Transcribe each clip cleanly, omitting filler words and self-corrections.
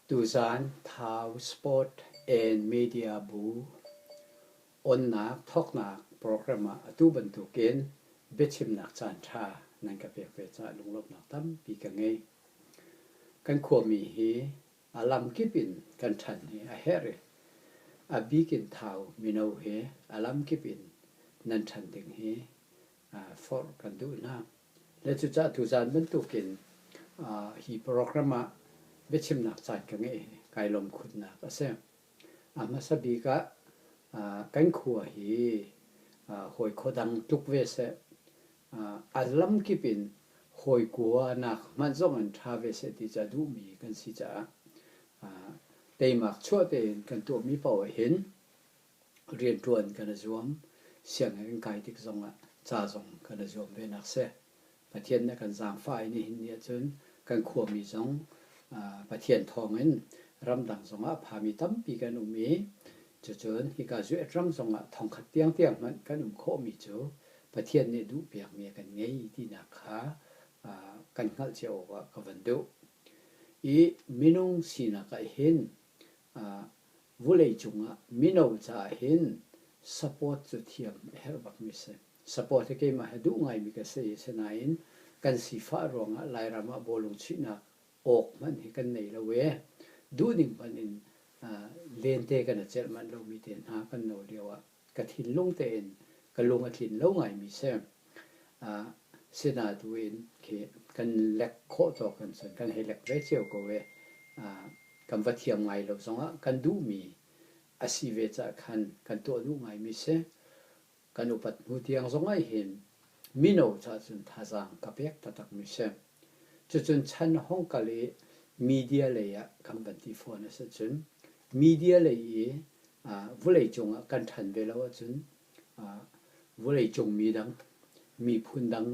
Tuzaan Thau Sport and Media Bu onnak thawknak program ah atu bantukin biachimnak caanṭha nan ka pek ve caah lunglawmhnak tampi ka ngei. Kan khuami hi a lamkip in kan ṭhan hi a herh i a bik in Thau mino hi a lamkip in nan ṭhan ding hi forh kan duh hna. Le cucaah tuzaan bantukin hi program ah biachimnak caan ka ngeih hi kai lawm khunnak a si. A hmasa bik ah kan khua hi hawi khua dang tluk ve seh, a lamkip in hawi kua nak hmanh zong in ṭha ve seh ti cu a duhmi kan si caah teimak chuah tein kan tuahmi paoh ah hin rianṭuan kan i zuam. Sianginn kan kai tik zongah ca zong kan i zuam ve nak si. Pathian nih a kan zaangfah i nihin ni ahcun kan khuami zong Pathian thawngin ramdang zongah a phami tampi kan um i cucun hika Zuet ram zongah thongkhat tiangtiang hmanh kan um khawhmi cu Pathian nih duhpiakmi a kan ngei tinak kha kan hngalh cio awkah ka van duh. I minung sinak ah hin Vuleicung ah mino caah hin support cu thiam a herh bakmi si. Support hi keimah he duh ngaimi ka si. Asinain kan sifah ruangah Lairam ah bawlung chuihnak awk hmanh hi kan nei lo i duhning hmanh in lente kan i celh manh lomi te hna kan no lio ah ka thinlung tein ka lung a tlin lo ngaimi si. Sinatu in khi kan lek khawh tawk in cun kan hei lek ve cio ko i kan va thiam ngai lo zongah kan duhmi a si ve caah khan kan tuah duh ngaimi si. Kan upat hnu tiang zongah hin mino caah cun thazaang ka pek taktakmi si. Cucun chan hong kal i media lei ah kan van ti fawn a si cun media lei i vawleicung ah kan ṭhan ve lo ahcun vawleicung mi dang, miphun dang,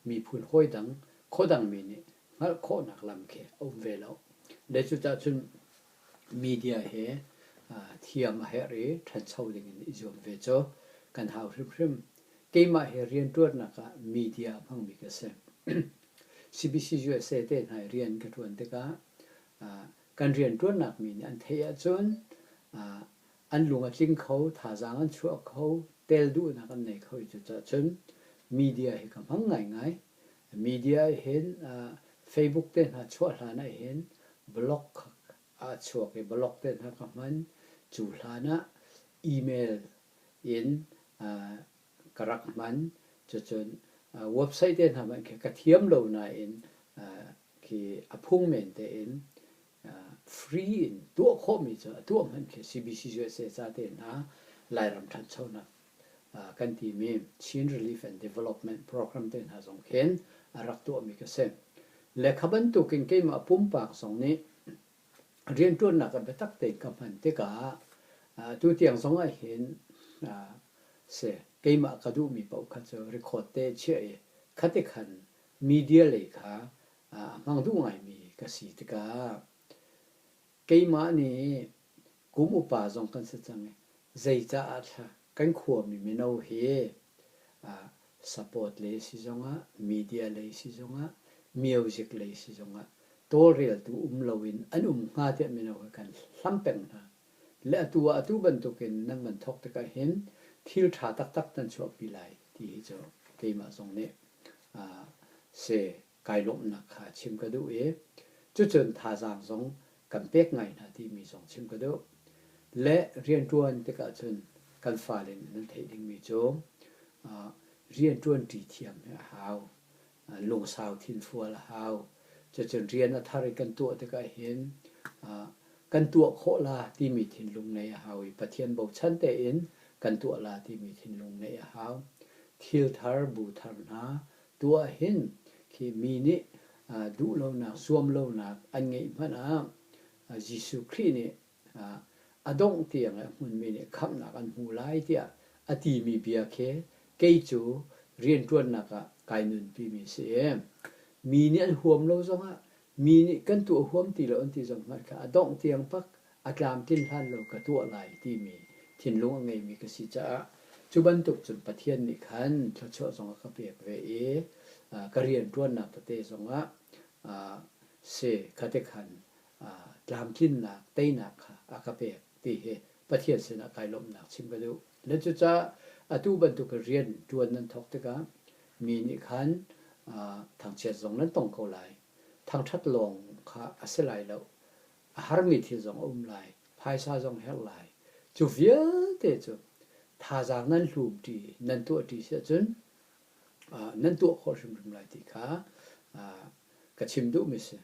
miphun hawi dang, khuadang mi nih hngalh khawhnak lam khi a um ve lo. Le cucaah cun media he thiam a herh i ṭhancho dingin i zuam ve cu kan hau hrimhrim. Keimah he rianṭuannak ah media a hmangmi ka si. CBC USA te hna i rian ka ṭuan tikah kan rianṭuannak mi nih an theih ahcun an lung a tling kho, thazaang an chuah kho, tel duhnak an nei kho i cucaah cun media hi ka hmang ngaingai. Media hin Facebook te hna chuah hlan ah hin blog a chuak i blog te hna ka hman. Cu hlan ah email in ka rak hman. Cucun website te hna hmanh khi ka thiam lo nain khi a phung men tein free in tuah khawhmi cu a tuah hmanh khi CBC USA ca te hna Lairam ṭhanchonak kan timi Chin Relief and Development Program te hna zong khin a rak tuahmi ka si. Le kha bantukin keimah pumpak zong nih rianṭuannak ah biatak tein ka hman tikah tutiang zong ah hin si keimah ka duhmi paoh kha cu record te chiah i khati khan media lei kha a hmang duh ngaimi ka si tikah keimah nih kum upa zong kan si cang i zeicaah thla kan khuami mino hi support lei si zongah media lei si zongah music lei si zongah tawlreltu um loin an um hnga tiah mino hi kan hlam peng hna. Le atu ah atu bantukin nan van thawk tikah hin thil ṭha taktak nan chuahpi lai ti hi cu keimah zong nih si kai lawmhnak kha chim ka duh i cucun thazaang zong kan pek ngai hna timi zong chim ka duh. Le rianṭuan tikah cun kan fale nih nan theih dingmi cu rianṭuan ṭi thiam hi a hau. Lungsau thinfual a hau. Cucun rian a thar i kan tuah tikah hin kan tuah khawh la timi thinlung ngeih a hau i Pathian bochan tein kan tuah la timi thinlung ngeih a hau. Thil thar, bu thar hna tuah hin khi mi nih duhlonak, zuamlonak an ngeih hmanh ah Jesuh Khrih nih a dongh tiang a hmunmi nih khamhnak an hmu lai tiah a timi bia khi kei cu rianṭuannak ah kai nunpimi a si i mi nih an huam lo zongah mi nih kan tuah huam ti lo an ti zong hmanh kha a dongh tiang pak a tlamtlin hlan lo ka tuah lai timi thinlung a ngeimi ka si caah cu bantuk cun Pathian nih khan thluachuah zong a ka pek ve i ka rianṭuannak tete zongah si khate khan. Tlamtlinnak, teinak kha a ka pek ti hi Pathian sinah kai lawmhnak chim ka duh. Le cucaah atu bantuk rian ṭuan nan thawk tikah mi nih khan thangchiat zong nan tong ko lai. Thangṭhat lawng kha a si lai lo. A harmi thil zong a um lai. Phaisa zong herh lai. Cu vialte cu thazaang nan hlumṭi, nan tuahṭi si ahcun nan tuah khawh hrimhrim lai ti kha ka chim duhmi si.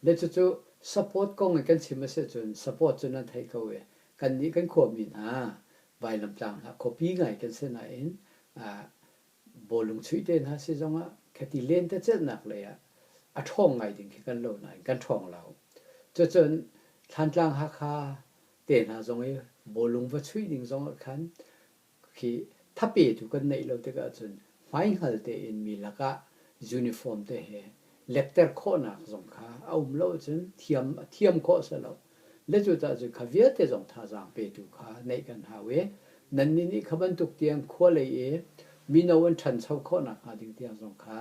Le cucu support kong in kan chim a si ahcun support cu nan theih ko i kannih kan khuami hna vailamtlang hna khuapi ngai kan si nain bawlung chuih te hna si zongah khati lentecelhnak lei ah a ṭhawng ngai ding khi kan lo nain kan ṭhawng lo. Cucun Thlantlang Hakha te hna zong i bawlung va chuih ding zongah khan Khi thapetu kan neih lo tikah cun hmaihngal tein mi lakah uniform te he lekter khawhnak zong kha a um lo ahcun thiam thiam khawh a si lo. Le cucaah cun kha vialte zong thazaang petu kha neih kan hau i nannih nih kha bantuk tiang khua lei i mino an ṭhancho khawhnak hnga ding tiang zong kha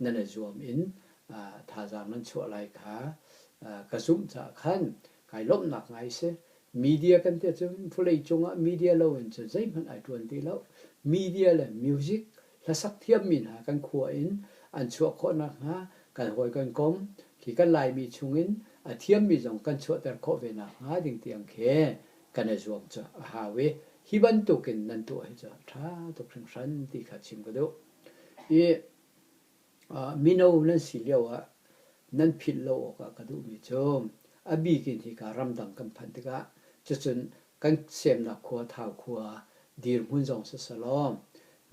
nan i zuam in thazaang nan chuah lai kha ka zumh caah khan kai lawmhnak ngai si. Media kan ti ahcun vawleicung ah media lo in cun zeihmanh ai ṭuan ti lo. Media le music hlasak thiammi hna kan khua in an chuah khawh nakhnga kan hawi kan kom khi kan Laimi chungin a thiammi zong kan chuahter khawh ve nakhnga ding tiang khi kan i zuam cu a hau i hi bantukin nan tuah hi cu a ṭha tuk hringhran ti kha chim ka duh. I Mino nan si lioah nan philh lo awkah ka duhmi cu a bik in hika ramdang kan phanh tikah cucun kan semnak khua Thau khua dirhmun zong siselaw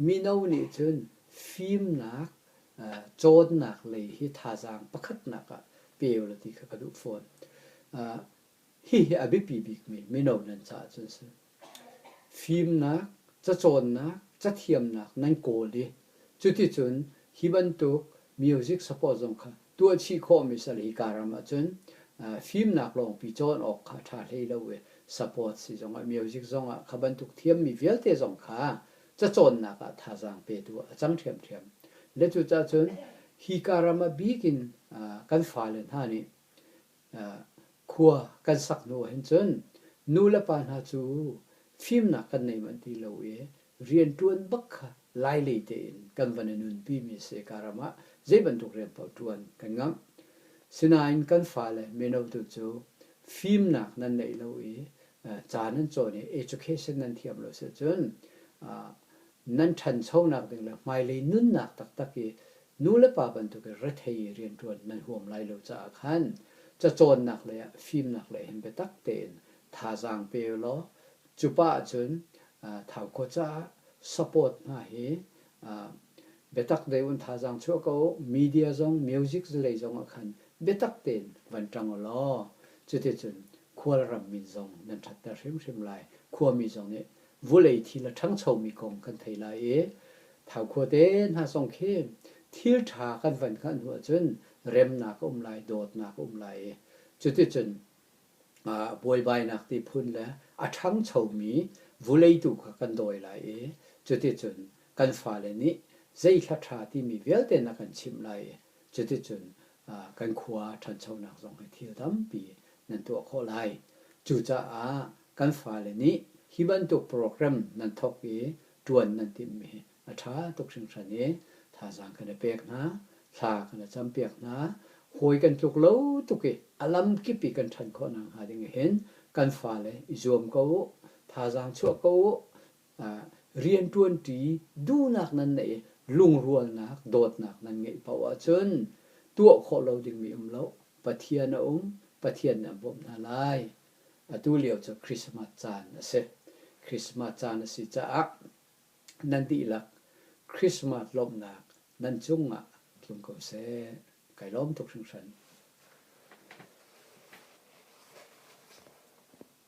mino nih cun fimnak cawnnak lei hi thazaang pakhatnak ah pe ulaw ti kha ka duh fawn. Hihi a biapi bikmi mino nan caah cun a si. Fimnak, cacawnnak, cathiamnak nan kawl i cuticun hi bantuk music support zong kha tuah chih khawhmi sal hika ram ahcun fimnak lawngpi cawn awk kha a ṭha hlei lo i support si zongah music zongah kha bantuk thiammi vialte zong kha cacawnnak ah thazaang petu ah a cang ṭhiamṭhiam. Le cucaah cun hika ram ah bik in kan fale hna nih Khua kan sak hnu ahhin cun nu le pa hna cu fimnak kan nei manh ti lo i rianṭuan bak kha lailei tein kan van i nunpimi a si. Ka ram ah zei bantuk rian paoh ṭuan kan ngamh. Sinain kan fale mino tu cu fimnak nan neih lo i ca nan cawn i education nan thiam lo si cun nan ṭhanchonak ding le hmailei nunnak taktak i nu le pa bantuk i rethei i rianṭuan nan huam lai lo caah khan cacawnnak lei ah fimnak lei hin biatak tein thazaang pe u law cu pah ahcun Thau khua caah support hna hi biatak deuh in thazaang chuah ko u. Media zong music lei zong ah khan biatak tein van ṭang u law cuticun khualram min zong nan ṭhatter hrimhrim lai. Khuami zong nih Vulei thil a ṭhangchomi kong kan thei lai i Thau khuate hna zong khi thil ṭha kan van hngalh hnu ahcun remnak a um lai, dawtnak a um lai i cuticun buaibainak ti phun le a ṭhangchomi vulei tu kha kan dawi lai i cuticun kan fale nih zei hla ṭha timi vialte na kan chimh lai i cuticun kan khua ṭhanchonak zong hi thil tampi nan tuah khawh lai. Cucaah kan fale nih hi bantuk program nan thawk i ṭuan nan timhmi hi a ṭha tuk hringhran i thazaang kan i pek hna, thla kan i campiak hna. Hawi kan tluk lo tuk i a lamkip i kan ṭhan khawh nakhnga ding hin kan fale i zuam ko u, thazaang chuah ko u, rianṭuanṭi duhnak nan neih i lungrualnak, dawtnak nan ngeih paoh ahcun tuah khawh lo dingmi um lo. Pathian a um, Pathian nih a bawmh hna lai. Atu lio cu Christmas caan a si. Christmas caan a si caah nan dihlak Christmas lawmhnak nan cungah tlung ko seh. Kai lawm tuk hringhran.